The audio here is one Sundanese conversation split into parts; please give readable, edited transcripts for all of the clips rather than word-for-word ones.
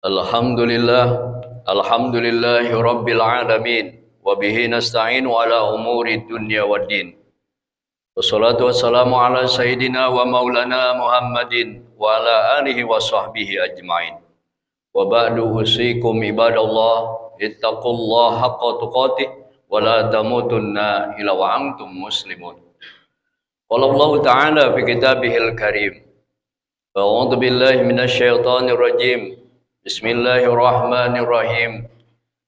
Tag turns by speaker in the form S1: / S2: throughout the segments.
S1: Alhamdulillah, alhamdulillahi rabbil alamin, wa bihi nasta'inu ala umuri dunya waddin. Wassalatu wassalamu ala sayyidina wa maulana Muhammadin wa ala alihi wa sahbihi ajma'in. Wa ba'du, usikum ibadallah, ittaqullaha haqqa tuqatih wa la tamutunna illa wa antum muslimun. Qala Allah Ta'ala fi kitabihil karim. A'udzu billahi minasyaitonir rajim. Bismillahirrahmanirrahim.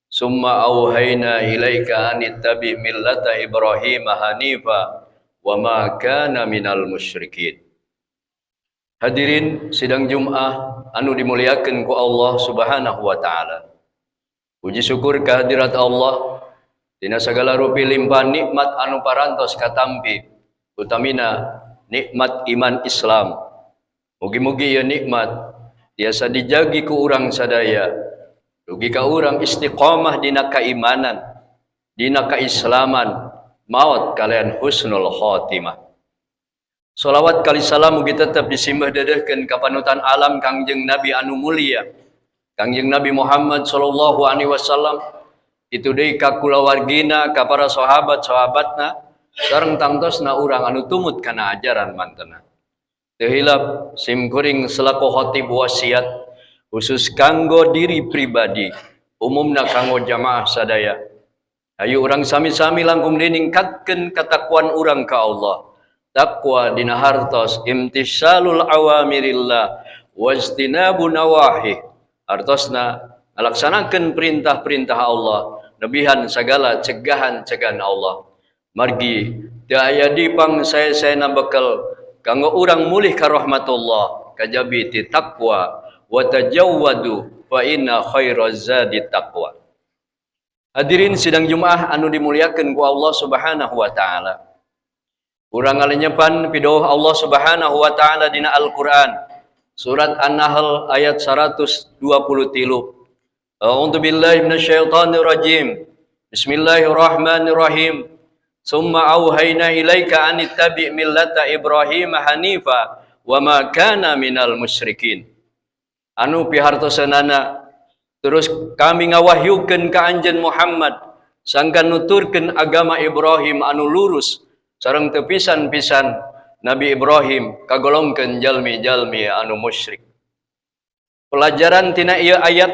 S1: Summa auhayna ilaika an ittabi millata Ibrahim hanifa wa ma kana minal musyrikin. Hadirin sidang Jum'ah anu dimuliakeun ku Allah Subhanahu wa taala. Puji syukur kehadirat Allah dina sagala rupi limpah nikmat anu parantos katampi, utamina nikmat iman Islam. Mugi-mugi ieu nikmat tiasa dijagi ku urang sadaya dugi ka urang istiqomah dina keimanan, dina keislaman, maut kalian husnul khotimah. Salawat kali salam mugi tetep disimbah dedehkeun ka panutan alam, Kangjeng Nabi anu mulia, Kangjeng Nabi Muhammad sallallahu alaihi wasallam, itu deui ka kulawargina, ka para sahabat-sahabatna, sareng tangtosna urang anu tumut kana ajaran mantena. Teu hilap sim kuring selaku khotib wasiat khusus kanggo diri pribadi, umumna kanggo jamaah sadaya. Ayo urang sami-sami langkung ningkatkeun katakwaan urang ka Allah. Takwa dina hartos imtisalul awamirillah wajtinabu nawahi. Artosna ngalaksanakeun perintah-perintah Allah, nebihan segala cegahan-cegahan Allah. Margi teu aya di pang saya-sayana bekal kanggo urang mulih ka rahmatullah kajabi ti takwa. Wa tajawwadu fa inna khairaz zadi taqwa. Hadirin sidang Jumat anu dimuliakeun ku Allah Subhanahu wa taala. Urang ngalenyepan pidawuh Allah Subhanahu wa taala dina Al-Qur'an surat An-Nahl ayat 123. A'udzu billahi minasyaitonir rajim. Bismillahirrahmanirrahim. Summa auhayna ilaika an ittabi' millata Ibrahim hanifa wa ma kana minal musyrikin. Anu pihartosanana, terus kami ngawahyukeun ka anjeun Muhammad sangkan nuturkeun agama Ibrahim anu lurus, sareng teu pisan-pisan Nabi Ibrahim kagolongkeun jalmi-jalmi anu musyrik. Pelajaran tina ieu ayat,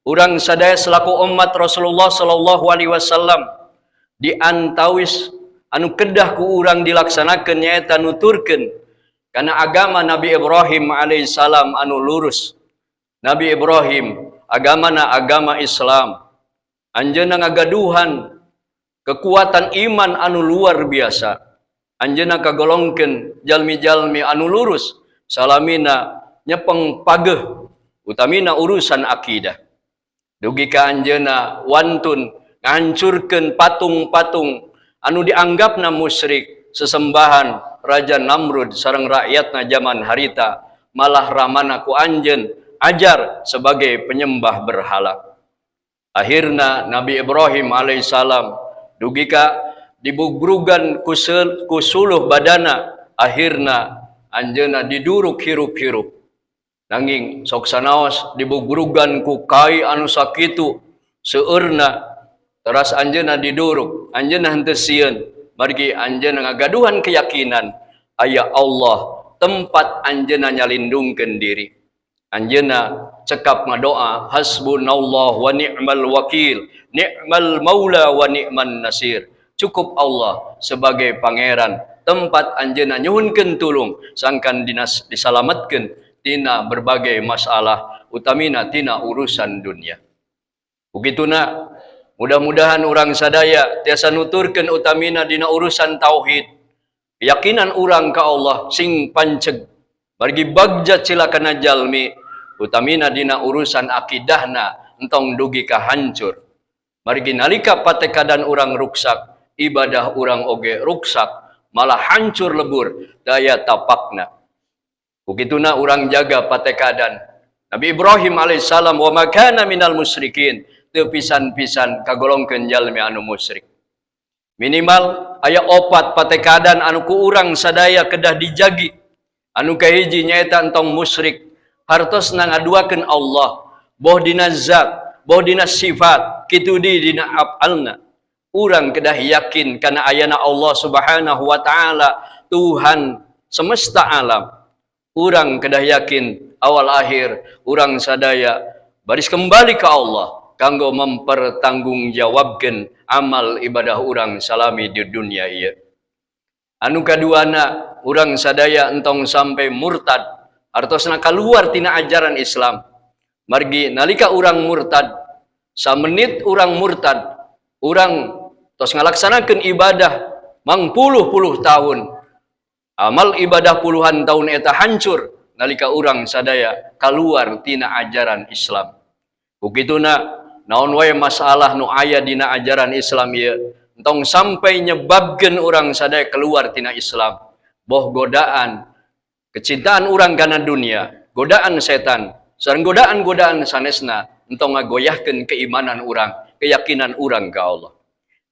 S1: urang sadaya selaku umat Rasulullah sallallahu alaihi wasallam, di antawis anu kedah ku urang dilaksanakeun nyaeta nuturkeun kana agama Nabi Ibrahim alaihissalam anu lurus. Nabi Ibrahim agamana agama Islam. Anjeunna ngagaduhan kekuatan iman anu luar biasa. Anjeunna kagolongkeun jalmi-jalmi anu lurus, salamina nyepeng pageh, utamina urusan akidah. Dugi ka anjeunna wantun ngahancurkeun patung-patung anu dianggapna musyrik, sesembahan Raja Namrud sareng rakyatna zaman harita, malah ramana ku anjeun ajar sebagai penyembah berhala. Akhirna Nabi Ibrahim alaihissalam dugi ka dibugrugan kusuluh badana, akhirna anjeunna diduruk hirup-hirup. Nanging sok sanaos dibugrugan ku kai anu sakitu seueurna, teras anjeunna diduruk, anjeunna henteu sieun, margi anjeunna ngagaduhan keyakinan aya Allah tempat anjeunna nyalindungkeun diri. Anjeunna cekap ngadoa, "Hasbunallah wa ni'mal wakil, ni'mal maula wa ni'man nasir." Cukup Allah sebagai pangeran tempat anjeunna nyuhunkeun tulung sangkan dinas disalamatkeun tina berbagai masalah, utamina tina urusan dunia. Begituna mudah-mudahan urang sadaya tiasa nuturkeun, utamina dina urusan tauhid. Keyakinan urang ka Allah sing panceg. Margi bagja cilakana jalmi, utamina dina urusan akidahna, entong dugi ka hancur. Margi nalika patekadan urang ruksak, ibadah urang oge ruksak, malah hancur lebur daya tapakna. Begituna urang jaga patekadan. Nabi Ibrahim alaihissalam wa makana minal musyrikin, teu pisan-pisan kagolongkeun jalmi anu musyrik. Minimal aya opat patekadan anu ku urang sadaya kedah dijagi. Anu kahiji nyaeta entong musyrik. Hartosna ngaduakeun Allah, Boh dina zat, boh dina sifat, kitu di dina afalna. Urang kedah yakin kana ayana Allah Subhanahu wa taala, Tuhan semesta alam. Urang kedah yakin awal akhir urang sadaya baris kembali ke Allah kanggo mempertanggungjawabkeun amal ibadah urang salami di dunia ieu. Anu kaduana, urang sadaya entong sampai murtad, artosna keluar tina ajaran Islam. Margi nalika urang murtad, samenit urang murtad, urang tos ngalaksanakeun ibadah mangpuluh-puluh tahun. Amal ibadah puluhan tahun eta hancur nalika urang sadaya keluar tina ajaran Islam. Kukituna naon wae masalah nu aya dina ajaran Islam ieu entong sampai nyebabkeun urang sadaya keluar tina Islam. Boh godaan kecintaan urang kana dunia, godaan setan, sareng godaan-godaan sanesna entong ngagoyahkeun keimanan urang, keyakinan urang ka Allah.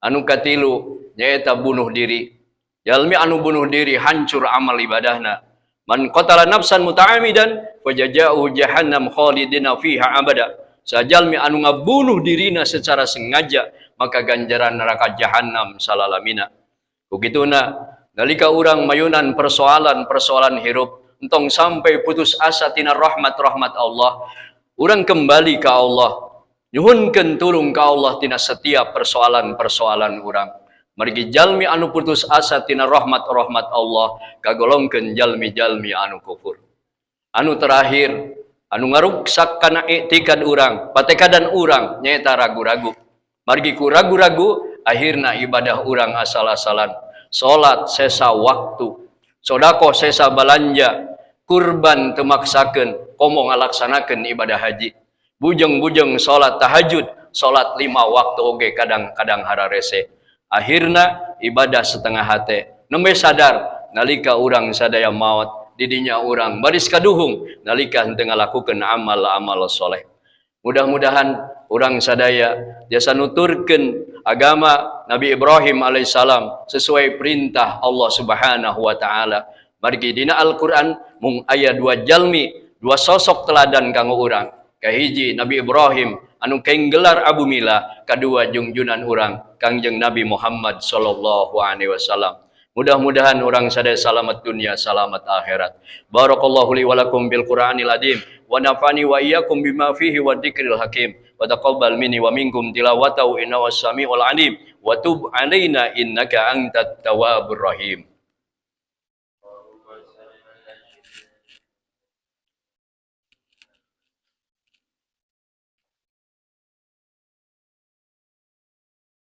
S1: Anu katilu nyaeta bunuh diri. Jalmi anu bunuh diri hancur amal ibadahna. Man qatala nafsan muta'amidan fajaza'uhu jahannam khalidina fiha abada. Sajalmi anu ngabunuh dirina secara sengaja maka ganjaran neraka jahannam salalamina. Kukituna nalika urang mayunan persoalan-persoalan hirup entong sampai putus asa tina rahmat-rahmat Allah. Urang kembali ka Allah. Nyuhunkeun tulung ka Allah tina setiap persoalan-persoalan urang. Margi jalmi anu putus asa tina rahmat-rahmat Allah kagolongkeun jalmi-jalmi anu kufur. Anu terakhir, anu ngaruksak kana iktikad urang, patekadan urang nyaeta ragu-ragu. Margi ku ragu-ragu akhirna ibadah urang asal-asalan. Salat sesa waktu, sedekah sesa balanja, kurban teu maksakeun, komo ngalaksanakeun ibadah haji. Bujeng-bujeng salat tahajud, salat 5 waktu oge kadang-kadang hararese. Akhirna ibadah setengah hate. Nembe sadar nalika urang sadaya maot, didinya urang baris kaduhung nalika henteu ngalakukeun amal-amal soleh. Mudah-mudahan urang sadaya jasa nuturkeun agama Nabi Ibrahim alaihissalam sesuai perintah Allah Subhanahu wa taala. Margi dina Al-Qur'an mung aya dua jalmi, dua sosok teladan kanggo urang. Kahiji Nabi Ibrahim anu kenggelar Abu Mila, kadua jungjunan urang Kangjeng Nabi Muhammad sallallahu alaihi wasallam. Mudah-mudahan urang sadaya selamat dunia, selamat akhirat. Barakallahu li wa lakum bil Qur'anil azim wa nafani wa iyyakum bima fihi wa dzikril hakim wa taqabbal minni wa minkum tilawatahu innahu as-sami'ul alim wa tub alaina innaka antat tawwabur rahim.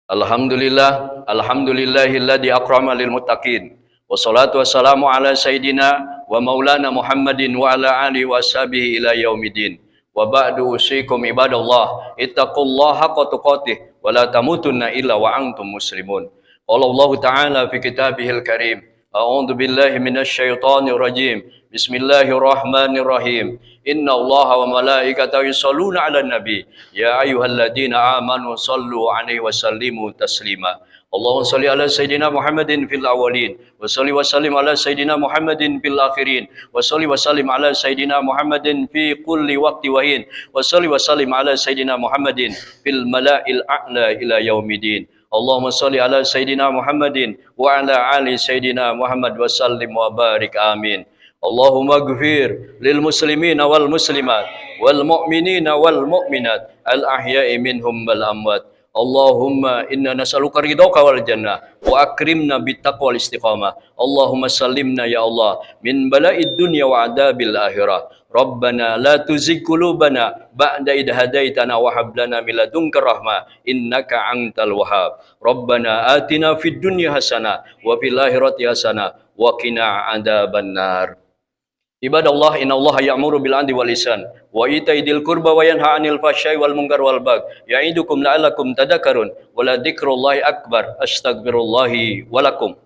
S1: Alhamdulillah, alhamdulillahilladzi akrama lil muttaqin. Wassalatu wassalamu ala sayyidina wa maulana Muhammadin wa ala alihi washabihi ila yaumidin. Wa ba'du, usikum ibadallah, ittaqullaha haqqa tuqatih wa la tamutunna illa wa antum muslimun. Qala Allahu ta'ala fi kitabihil karim, a'udzu billahi minasy syaithanir rajim. Bismillahirrahmanirrahim. Inna Allaha wa malaikatahu yusholluna 'alan nabi. Ya ayyuhalladzina amanu sallu 'alaihi wa sallimu taslima. Allahumma shalli ala sayyidina Muhammadin fil awwalin wa shalli wa sallim ala sayyidina Muhammadin fil akhirin wa shalli wa sallim ala sayyidina Muhammadin fi kulli waqti wa hin wa shalli wa sallim ala sayyidina Muhammadin fil mala'il a'la ila yaumidin. Allahumma shalli ala sayyidina Muhammadin wa ala ali sayyidina Muhammad wa sallim wa barik, amin. Allahumma gfir lil muslimina wal muslimat wal mu'minina wal mu'minat al ahya'i minhum wal amwat. Allahumma inna nas'aluka ridhaka wal jannah wa akrimna bittaqwa wal istiqamah. Allahumma sallimna ya Allah min bala'id dunya wa adabil akhirah. Rabbana la tuzigh qulubana ba'da idh hadaitana wa hab lana min ladunka rahmah innaka antal wahhab. Rabbana atina fid dunya hasanah wa fil akhirati hasanah wa qina adzabannar. Ibadallah, innallaha ya'muru bil 'adli wal ihsan wa ita'i dzil qurba wa yanha 'anil fahsya'i wal munkar wal baghi ya'idukum la'allakum tadhakkarun wa la dzikrullahi akbar. Astaghfirullahi wa lakum.